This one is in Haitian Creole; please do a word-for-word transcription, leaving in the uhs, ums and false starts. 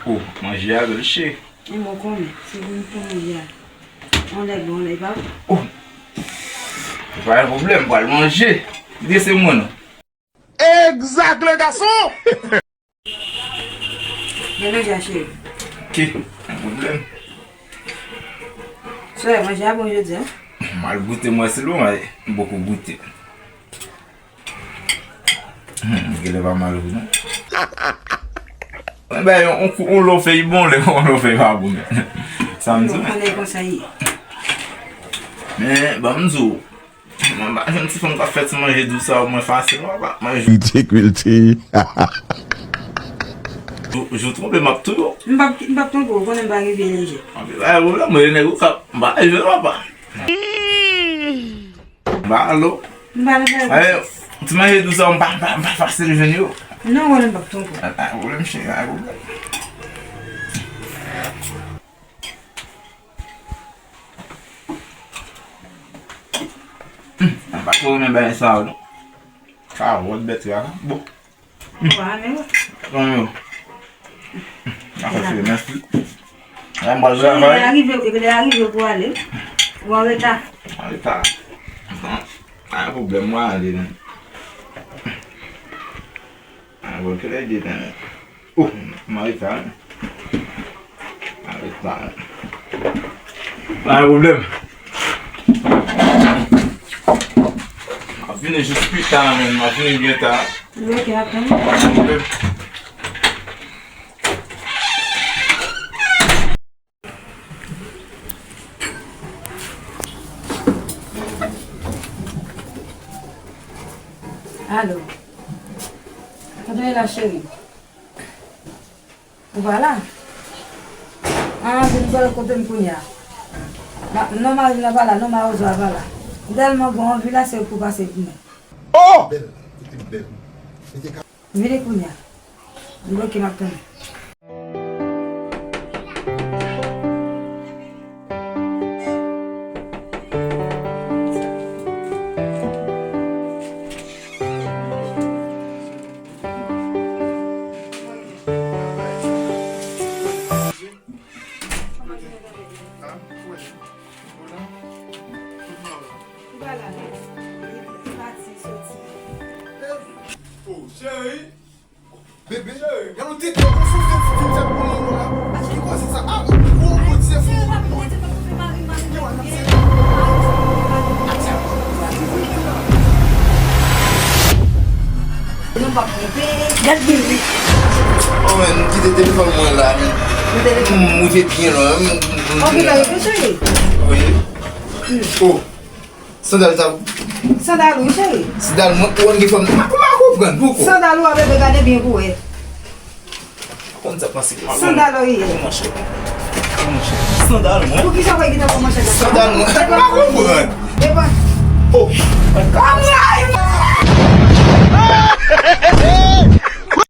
Oh, manje a bèl che. E mwen konnen, se pou m fè manje a. On lè bon, on lè pa bon. Oh. Pa gen pwoblèm, pral manje. Kite se mwen non. Exact, le garçon! Gen manje a, cheri. Ki? Pa gen pwoblèm. Sè, manje a bon jodi a? M al goute, m wè si l bon, men m poko goute. Hmm, genlè pa mal wi non. Mwen bay yon, yon kou, yon lò fèy bon, lè yon lò fèy pa bon men. Sa m di w. Konnen konsa ye. Men, ban m di w, mwen pa jwenn ti fanm k ap fè ti manje dous sa, mwen fasil, papa. Manje. Kilti, kilti. Jou, jou twonpe, m ap touye w. M p ap, m p ap twonpe w, ou konnen m pa gen pye lejè. Anpi, bay pwoblèm, mwen, nèg ou k ap, m pa jwenn papa. Ba, alo. M pa nan fè. Ti manje dous sa, m pa, m pa, m pa fasil jwenn yo. Non, wè, m p ap twonpe w. A, a, pwoblèm, cheri, a, pwoblèm. Hmm, m pa twò renmen bagay sa yo, non. Kawòt, bèt, ya, bon. Ou pa renmen yo? Renmen yo. Apa se mèsi. Lè m pral travay. Lè a rive, lè a rive pou ale. Ou an reta. An reta. Pa gen pwoblèm, mwen ale, men. A, bon, kilè de tan? Oh, m an reta, men. An reta, men. Pa gen pwoblèm. M ap vini jis pita, men. M ap vini byen ta. Ok, ap tann. Pa gen pwoblèm. Alo. Kote w ye la, cheri? Ou pa la? An, vin bò kote m kounye a. Ma-, non, mari m nan pa la, non, mawozo a pa la. M tèlman gon anvi la, se ou k pou pase pou mwen. Oh! Vini kounye a. M bloke, m ap tann. Ou pa la, non? Li pati, soti. Oh, cheri. Bebe, cheri. Gade yon tete, yon sou fè, fè, fè pou mwen la. Ki koze sa? Ah, ou, ou, ou, ti fou. Yo, an ap se. Aksyon. Nou p ap twonpe. Gad bebe. Oh, men, m kite telefòn mwen la, men. Nan telefòn? M rive byen lwen, m, m, m. Ok, la, ok, cheri. Wi. Oh. Sandal sa ou? Sandal ou, cheri. Sandal mwen, ou konn gen fòm. M pa, m pa konprann, poko. Sandal ou a, bebe, gade byen pou wè. Konn sa panse. Sandal ou ye. Monchè. Monchè. Sandal mwen. Poukisa w pa kite pou manchèt la? Sandal mwen. M pa konprann. Epa. Oh. Kòman?